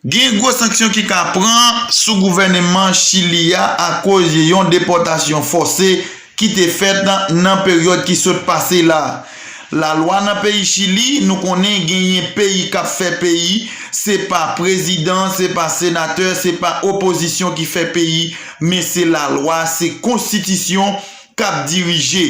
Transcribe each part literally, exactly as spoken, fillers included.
Gen gwo sanksyon ki ka pran sou gouvèneman Chili a akoz yon depòtasyon fòse ki te fèt nan peryòd ki sot pase la. Lalwa nan peyi Chili, nou konnen genyen peyi k ap fè peyi, se pa prezidan, se pa senatè, se pa opozisyon ki fè peyi, men se lalwa, se konstitisyon k ap dirije.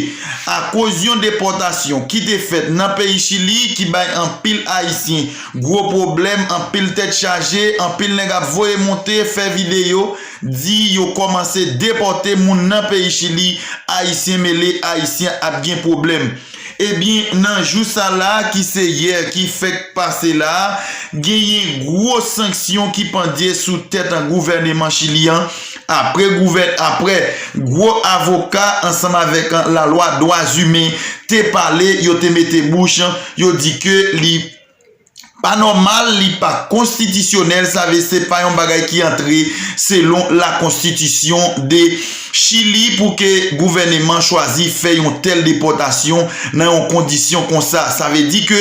Akoz yon depòtasyon ki te fèt nan peyi Chili ki bay anpil Ayisyen gwo pwoblèm, anpil tèt chaje, anpil nèg ap voye monte, fè videyo, di yo kòmanse depòte moun nan peyi Chili, Ayisyen mele, Ayisyen ap gen pwoblèm. Ebyen, nan jou sa la ki se yè ki fèk pase la, genyen gwo sanksyon ki pandye sou tèt gouvèneman Chili an, apre gouvè, apre gwo avoka ansanm avèk lalwa dwa imen te pale, yo te mete bouch, yo di ke li pa nòmal, li pa konstitisyonèl, sa vle se pa yon bagay ki antre selon la konstitisyon de Chili pou ke gouvèneman chwazi fè yon tèl depòtasyon nan yon kondisyon konsa. Sa vle di ke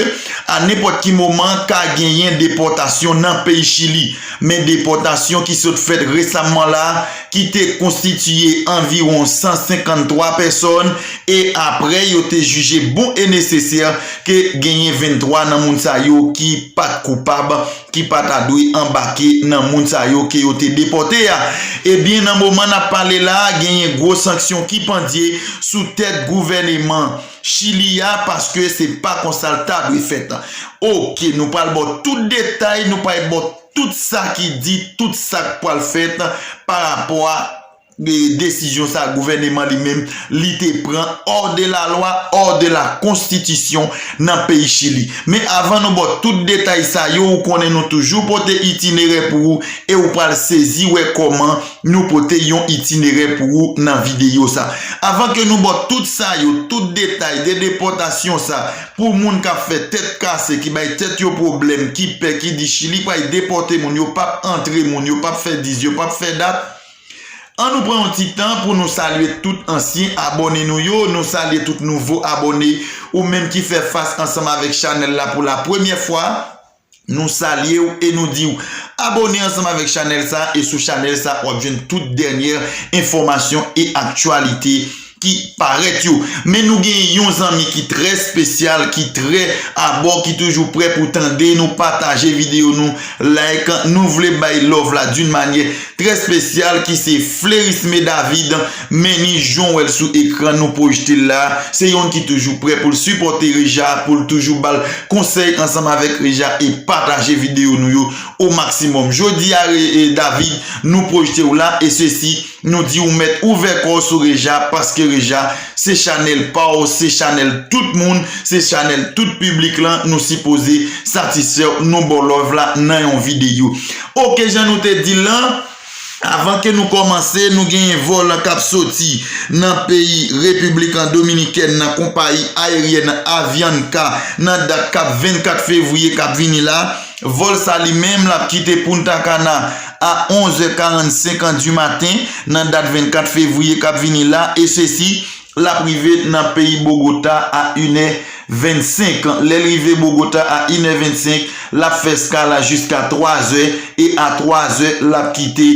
a nenpòt ki moman ka genyen depòtasyon nan peyi Chili. Men depòtasyon ki sot fèt resamman la, ki te konstitiye anviwon san senkanntwa pèsòn, e apre yo te jije bon e nesesè ke genyen venntwa nan moun sa yo ki pa t koupab, ki pa ta dwe anbake nan moun sa yo ke yo te depòte a. Ebyen, nan moman n ap pale la, genyen gwo sanksyon ki pandye sou tèt gouvèneman Chili a, paske se pa konsa l ta dwe fèt. Oke, nou pral ba w tout detay, nou pral ba w tout sa ki di, tout sa k pral fèt pa rapò a e, desizyon sa gouvèneman li menm li te pran, hors de la loi, hors de la constitution nan peyi Chili. Men avan nou ba w tout detay sa yo, ou konnen nou toujou pote itinerè pou ou e ou pral sezi wè kòman nou pote yon itinerè pou ou nan videyo sa. Avan ke nou ba w tout sa yo, tout detay de depòtasyon sa, pou moun k ap fè tèt kase, ki bay tèt yo pwoblèm, ki pè, ki di Chili pral depòte moun, yo p ap antre moun, yo p ap fè dis, yo p ap fè dat, an nou pran yon ti tan pou nou salye tout ansyen abòne nou yo, nou salye tout nouvo abòne, ou menm ki fè fas ansanm avèk chanèl la pou la premyè fwa, nou salye w e nou di w, abòne ansanm avèk chanèl sa, e sou chanèl sa, w ap jwenn tout dènyè enfòmasyon e aktyalite ki parèt yo. Men nou gen yon zanmi ki trè espesyal, ki trè abò, ki toujou prè pou tande nou, pataje videyo nou, like, nou vle bay love la d'une manière très spéciale, ki se Flerisme David, men ni jan w wè l sou ekran, nou pwojte l la. Se youn ki toujou prè pou l sipòte Reja, pou l toujou ba l konsèy ansanm avèk Reja e pataje videyo nou yo o maksimòm. Jodi a, e, e, David, nou pwojte w la, e sesi, nou di w mèt ouvè kò w sou Reja, paske Reja, se chanèl pa w, se chanèl tout moun, se chanèl tout piblik lan, nou sipoze satisfè w, nou ba w love la nan yon videyo. Oke, jan nou te di l lan, avan ke nou kòmanse, nou genyen vòl k ap soti nan peyi Repiblik Dominikèn nan konpayi ayeryèn Avianca nan dat k ap vennkat fevriye k ap vini la. Vòl sa li menm l ap kite Punta Cana a onzè karannsenk an di maten nan dat vennkat fevriye k ap vini la, e sesi l ap rive nan peyi Bogota a inè vennsenk. Lè l rive Bogota a inè vennsenk, l ap fè eskal jiska twazè, e a twazè l ap kite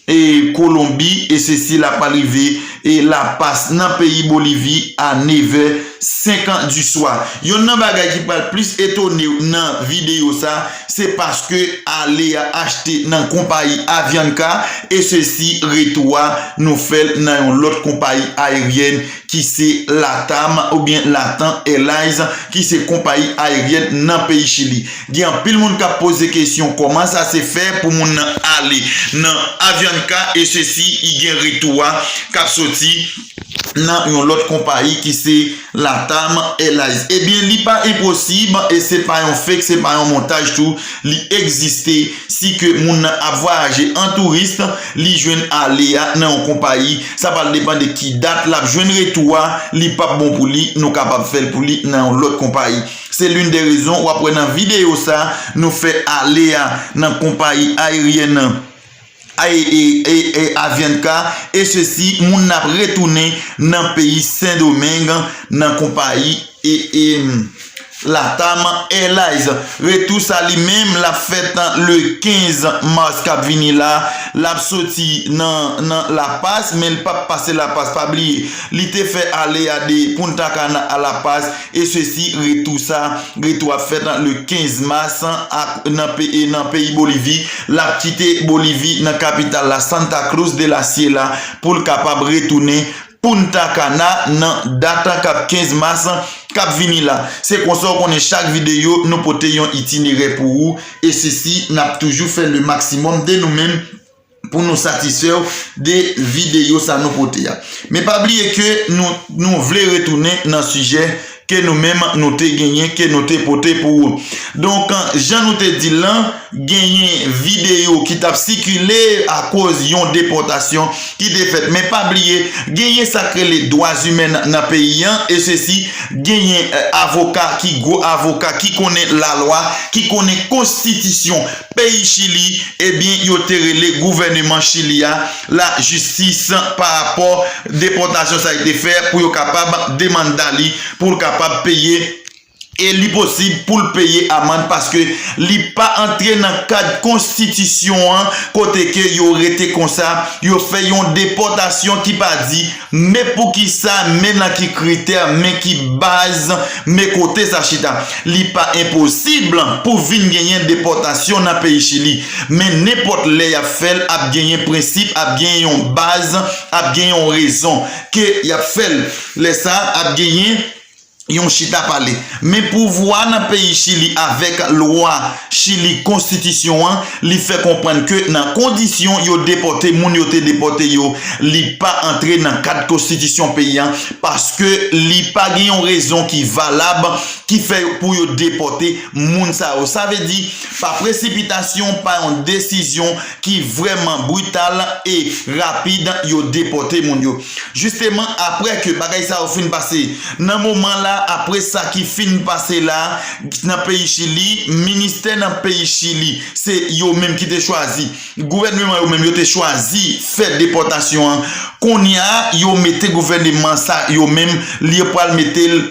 e Kolonbi, e sesi l ap rive e La Paz nan peyi Bolivi a nevè senk an di swa. Yonn nan bagay ki pral plis etone w nan videyo sa, se paske ale a achte nan konpayi Avianca, e sesi retou a nou fè l nan yon lòt konpayi ayeryèn ki se LATAM oubyen LATAM Airlines, ki se konpayi ayeryèn nan peyi Chili. Gen anpil moun k ap poze kesyon kòman sa se fè pou moun nan ale nan Avianca e sesi i gen retou a k ap soti nan yon lòt konpayi ki se LATAM Airlines. Ebyen, li pa enposib e se pa yon fake, se pa yon montaj tou, li egziste. Si ke moun nan ap vwayaje an touris, li jwenn ale a nan yon konpayi, sa pral depann de ki dat l ap jwenn retou a, li p ap bon pou li, nou kapab fè l pou li nan yon lòt konpayi. Se l'une des raisons w ap wè nan videyo sa, nou fè ale a nan konpayi ayeryèn nan, e, e, e, e, Avianca, e sesi, moun nan ap retounen nan peyi Sendomeng nan konpayi, e, e, Latam Airlines. Retou sa li menm l ap fèt le kenz mas k ap vini la. L ap soti nan, nan Lapas, men l p ap pase Lapas. Pa bliye, li te fè ale a de Punta Cana a Lapas, e sesi retou sa, retou ap fèt le kenz mas ak, nan, pe, e nan peyi Bolivi. L ap kite Bolivi nan kapital la, Santa Cruz de la Sierra, pou l kapab retounen Punta Cana nan dat k ap kenz mas k ap vini la. Se konsa w konnen chak videyo nou pote yon itinerè pou ou, e sesi n ap toujou fè le maximum de nou menm pou nou satisfè w de videyo sa nou pote a. Men pa bliye ke nou, nou vle retounen nan sijè ke nou menm nou te genyen, ke nou te pote pou ou. Donk, jan nou te di l lan, genyen videyo ki t ap sikile akoz yon depòtasyon ki te fèt. Men pa bliye, genyen sa k rele dwa imèn nan peyi an, e sesi, genyen, eh, avoka ki gwo avoka, ki konnen lalwa, ki konnen konstitisyon peyi Chili, ebyen, yo te rele gouvèneman Chili a, lajistis, pa rapò depòtasyon sa a te fè pou yo kapab demanda li, pou l kapab peye, e li posib pou l peye amann paske li pa antre nan kad konstitisyon an kote ke yo rete konsa, yo fè yon depòtasyon ki pa di men poukisa, men nan ki kritè, men ki baz, men kote sa chita. Li pa enposib pou vin genyen depòtasyon nan peyi Chili, men nenpòt lè y ap fè l, ap genyen prensip, ap genyen yon baz, ap genyen yon rezon ke y ap fè l. Lè sa a, ap genyen yon chita pale. Men pouvwa nan peyi Chili avèk lwa Chili, konstitisyon an, li fè konprann ke nan kondisyon yo depòte moun yo te depòte yo, li pa antre nan kad konstitisyon peyi an, paske li pa gen yon rezon ki valab ki fè pou yo depòte moun sa yo. Sa vle di, pa presipitasyon, pa yon desizyon ki vrèman brital e rapid, yo depòte moun yo. Jisteman, apre ke bagay sa yo fin pase, nan moman la, apre sa ki fin pase la, nan peyi Chili, ministè nan peyi Chili, se yo menm ki te chwazi. Gouvèneman yo menm, yo te chwazi fè depòtasyon an. Kounye a, yo mete gouvèneman sa, yo menm, li pral mete l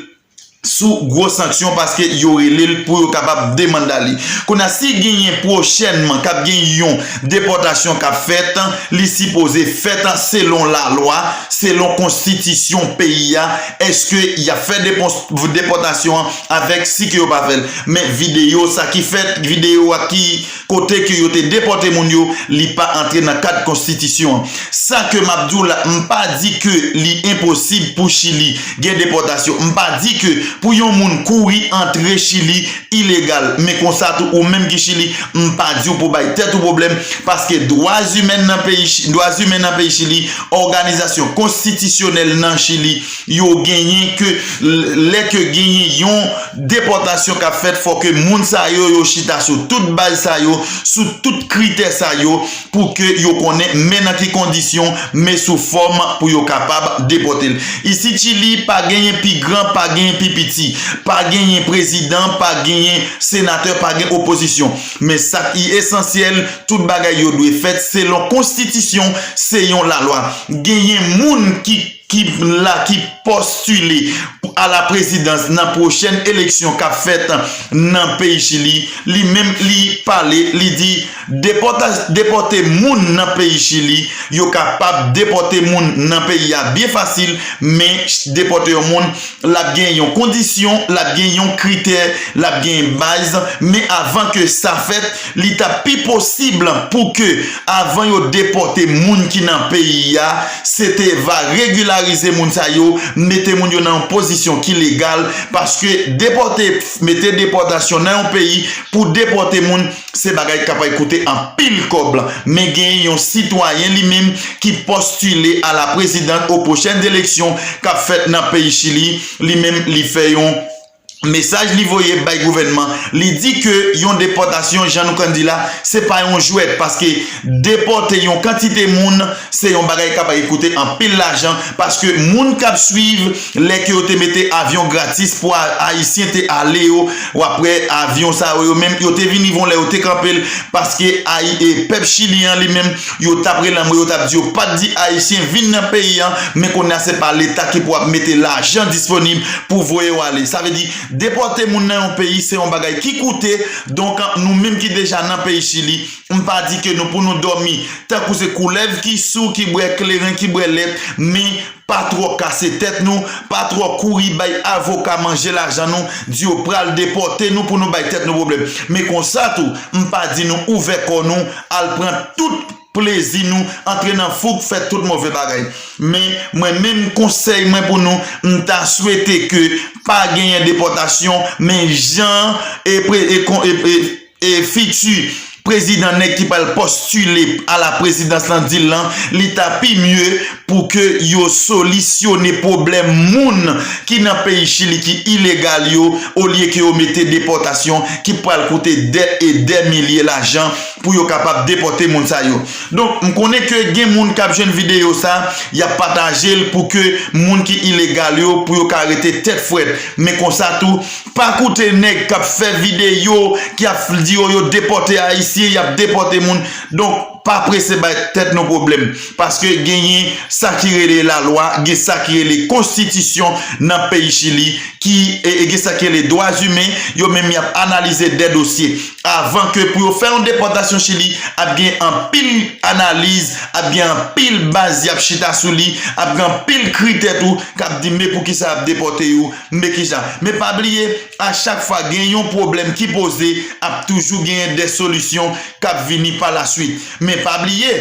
sou gwo sanksyon paske yo rele l pou yo kapab demanda li. Kounye a, si genyen pwochènman k ap gen yon depòtasyon k ap fèt, li sipoze fèt selon lalwa, selon konstitisyon peyi a. Èske y ap fè depons-, depòtasyon an avèk si ke yo pa fè l? Men videyo sa ki fèt, videyo a ki kote ke yo te depòte moun yo, li pa antre nan kad konstitisyon an. Sa ke m ap di w la, m pa di ke li enposib pou Chili gen depòtasyon. M pa di ke pou yon moun kouri antre Chili ilegal, men konsa tou ou menm ki Chili, m pa di w pou bay tèt ou pwoblèm, paske dwa imèn nan peyi Chi-, dwa imèn nan peyi Chili, òganizasyon konstitisyonèl nan Chili, yo genyen ke l-, lè ke genyen yon depòtasyon k ap fèt, fò ke moun sa yo, yo chita sou tout baz sa yo, sou tout kritè sa yo, pou ke yo konnen men nan ki kondisyon, men sou fòm pou yo kapab depòte l. Isit Chili, pa genyen pi gran, pa genyen pi piti, pa genyen prezidan, pa genyen senatè, pa gen opozisyon. Men sa ki esansyèl, tout bagay yo dwe fèt selon konstitisyon, se yon lalwa. Genyen moun ki ki la, ki postile a la prezidans nan pwochèn eleksyon k ap fèt nan peyi Chili, li menm li pale, li di depòta-, depòte moun nan peyi Chili, yo kapab depòte moun nan peyi a byen fasil, men depòte yon moun, l ap gen yon kondisyon, l ap gen yon kritè, l ap gen baz, men avan ke sa fèt, li t ap pi posib pou ke avan yo depòte moun ki nan peyi a, se te va regilarize moun sa yo, mete moun yo nan yon pozisyon ki legal, paske depòte, mete depòtasyon nan yon peyi pou depòte moun, se bagay k ap koute anpil kòb. Men gen yon sitwayen li menm ki postile a la prezidans o pwochèn eleksyon k ap fèt nan peyi Chili, li menm li fè yon mesaj li voye bay gouvènman, li di ke yon depòtasyon, jan nou konn di la, se pa yon jwèt, paske depòte yon kantite moun, se yon bagay k ap koute anpil lajan, paske moun k ap swiv, lè ke yo te mete avyon gratis pou a-, Ayisyen te ale yo, w ap wè avyon sa yo, yo menm, yo te vin yon lè yo te kanpe l, paske Ayi-, e pèp chilyen an li menm, yo t ap rele anmwe, yo t ap di yo pa t di Ayisyen vin nan peyi an, men kounye a se pa Leta ki pou ap mete lajan disponib pou voye yo ale. Sa vle di, Depòte moun nan yon peyi se yon bagay ki koute, donk nou menm ki deja nan peyi Chili, m pa di ke nou pou nou dòmi tankou se koulèv ki sou, ki bwè kleren, ki bwè lèt, men pa twò kase tèt nou, pa twò kouri bay avoka manje lajan nou, di yo pral depòte nou pou nou bay tèt nou pwoblèm. Men konsa tou, m pa di nou ouvè kò nou, al pran tout plezi nou, antre nan fouk, fè tout move bagay. Men, mwen menm konsèy mwen pou nou, m ta swete ke pa genyen depòtasyon, men jan e, pre- e, kon- e, e, e fiti prezidan nèg ki pral postile a la prezidans lan di l lan, li ta pi mye pou ke yo solisyone pwoblèm moun ki nan peyi Chili ki ilegal yo, olye ke yo mete depòtasyon ki pral koute dè e dè milye lajan pou yo kapab depòte moun sa yo. Donk, m konnen ke gen moun k ap jwenn videyo sa, y ap pataje l pou ke moun ki ilegal yo, pou yo ka rete tèt frèt. Men konsa tou, pa koute nèg k ap fè videyo, ki ap di yo, yo depòte Ayisyen, y ap depòte moun. Donk, pa prese bay tèt nou pwoblèm. Paske genyen sa ki rele lalwa, gen sa ki rele konstitisyon nan peyi Chili, ki, e, e gen sa ki rele dwa imen, yo menm y ap analize de dosye. Avan ke pou yo fè yon depòtasyon Chili, ap gen anpil analiz, ap gen anpil baz y ap chita sou li, ap gen anpil kritè tou k ap di men poukisa y ap depòte yo, men kisa. Men pa bliye, a chak fwa gen yon pwoblèm ki poze, ap toujou genyen de solisyon k ap vini pa la swit. Men pa bliye,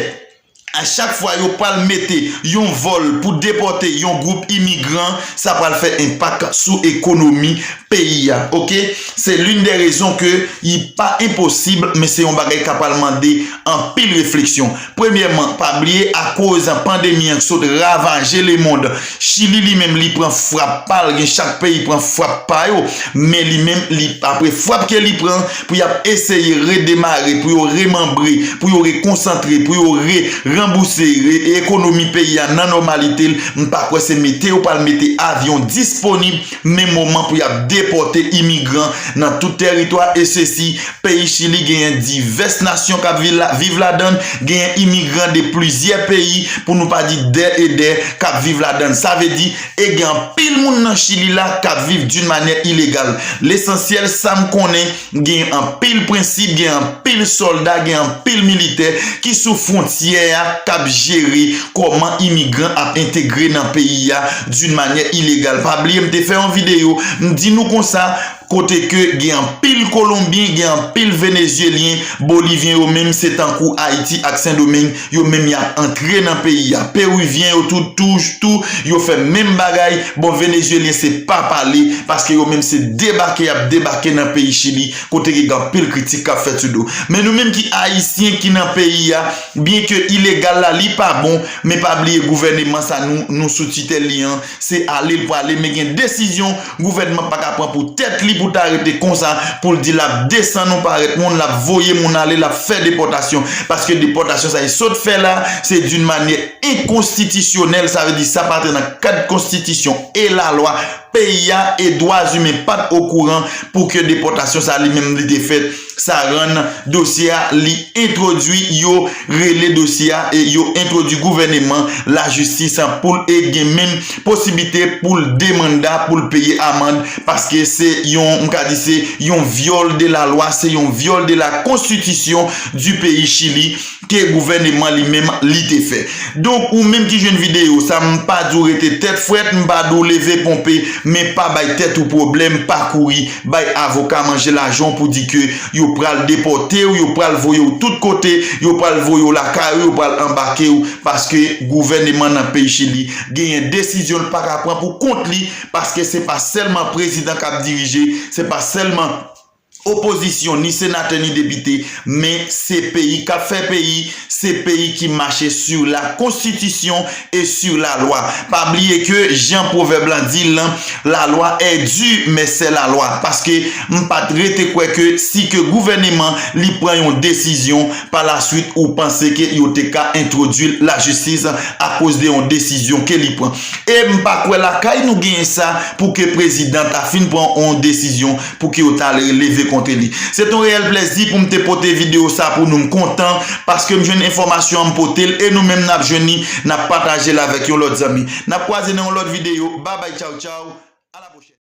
a chak fwa yo pral mete yon vòl pou depòte yon gwoup imigran, sa pral fè enpak sou ekonomi peyi a, oke? Se l'une des raisons ke li pa enposib, men se yon bagay k ap pral mande anpil refleksyon. Premyèman, pa bliye, akoz pandemi an sot ravaje lemonn, Chili li menm li pran frap pa l, gen chak peyi pran frap pa yo, men li menm li, apre frap ke li pran, pou y ap eseye redemare, pou yo remanbre, pou yo rekonsantre, pou yo re- ranbouse re- ekonomi peyi a nan nòmalite l, m pa kwè se mete yo pral mete avyon disponib menm moman pou y ap depòte imigran nan tout tèritwa, e sesi, peyi Chili genyen divès nasyon k ap viv la- viv ladan l, genyen imigran de plizyè peyi, pou nou pa di dè e dè, k ap viv ladan l. Sa vle di, e gen anpil moun nan Chili la k ap viv d'une manière illégale. Lesansyèl, sa m konnen, gen anpil prensip, gen anpil sòlda, gen anpil militè ki sou fwontyè a k ap jere kòman imigran ap entegre nan peyi a d'une manière illégale. Pa bliye, m te fè yon videyo, m di nou konsa, kote ke gen anpil Kolonbyen, gen anpil Venezyelyen, Bolivyen yo menm, se tankou Ayiti ak Sendomeng, yo menm y ap antre nan peyi a. Perivyen yo tou, tou, tou, yo fè menm bagay. Bon, Venezyelyen se pa pale, paske yo menm se debake y ap debake nan peyi Chili, kote gen anpil kritik k ap fèt sou do. Men nou menm ki Ayisyen ki nan peyi a, byenke ilegal la, li pa bon, men pa bliye gouvèneman sa nou, nou sou titèl li an, se ale l prale, men gen desizyon gouvènman pa ka pran pou tèt li pou ta rete konsa, pou l di l ap desann yon parèt moun, l ap voye moun ale, l ap fè depòtasyon. Paske depòtasyon sa li sot fè la, se d'une manière inconstitutionnelle, sa vle di sa pa antre nan kad konstitisyon e lalwa peyi a, e dwa imen pa t okouran pou ke depòtasyon sa li menm li te fèt. Sa rann dosye a, li entwodui, yo rele dosye a e yo entwodui gouvèneman, lajistis pou l e gen menm posiblite pou l de manda, pou l peye amann, paske se yon, m ka di se yon vyòl de la lwa, se yon vyòl de la konstitisyon di peyi Chili ke gouvèneman li menm li te fè. Donk, ou menm ki jwenn videyo sa, m pa di w rete tèt frèt, m pa di w leve ponpe, men pa bay tèt ou pwoblèm, pa kouri bay avoka manje lajan w pou di ke yo pral depòte w, yo pral voye w tout kote, yo pral voye w lakay ou, yo pral anbake w, paske gouvèneman nan peyi Chili genyen desizyon l pa ka pran pou kont li, paske se pa sèlman prezidan k ap dirije, se pa sèlman opozisyon, ni senatè, ni depite, men se peyi k ap fè peyi, se peyi ki mache sur la constitution et sur la loi. Pa bliye ke jan pwovèb lan di l lan, la loi est dure, mais c'est la loi. Paske m pa t rete kwè ke si ke gouvèneman li pran yon desizyon, pa la swit ou panse ke yo te ka entwodui lajistis akoz de yon desizyon ke li pran. E m pa kwè lakay nou genyen sa pou ke prezidan ta fin pran yon desizyon pou ke yo ta leve kont li. Se t yon reyèl plèzi pou m te pote videyo sa pou nou. M kontan paske m jwenn enfòmasyon an, m pote l, e nou menm n ap jwenn li, n ap pataje l avèk yon lòt zanmi. N ap kwaze nan yon lòt videyo. Babay, tchaw, tchaw. A la pwochèn.